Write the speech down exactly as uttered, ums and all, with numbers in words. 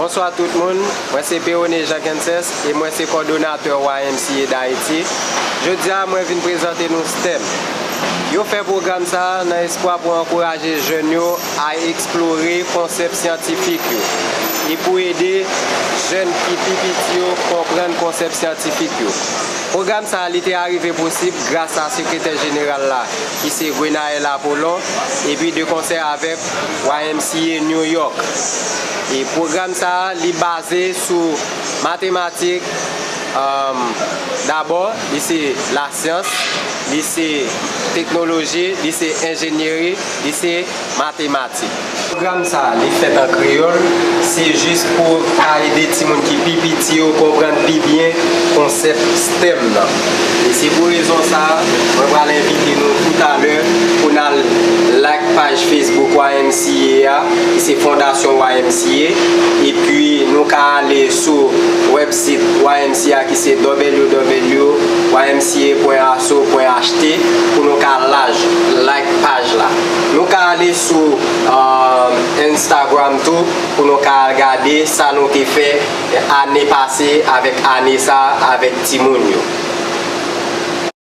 Bonswa tout moun, mwen se Perone Jean Kenses e mwen se kòdonatè Y M C A Dayiti. Jodi a, mwen vin prezante nou STEM. Yo fè pwogram sa a nan espwa pou ankouraje jèn yo a eksplore konsèp syantifik yo e pou ede jèn ki pi piti yo konprann konsèp syantifik yo. Pwogram sa a, li te arive posib gras a sekretè jeneral la, ki se Gwenaël Apollon, epi de konsè avèk Y M C A New York. E pwogram sa a, li baze sou matematik, um, dabò, li se lasyans, li se teknoloji, li se enjenyeri, li se matematik. Pwogram sa a, li fèt an kreyòl, se jis pou ka ede timoun ki pi piti yo konprann pi byen konsèp STEM nan. E se pou rezon sa a, mwen pral envite nou toutalè pou n al like paj Facebook Y M C A a, ki se Fondasyon Y M C A, epi nou ka ale sou wèbsit Y M C A ki se w w w point y m c a point asso point h t pou nou ka laj, like paj la. Nou ka ale sou, um, Instagram tou pou nou ka al gade sa nou te fè ane pase avèk ane sa a avèk timoun yo.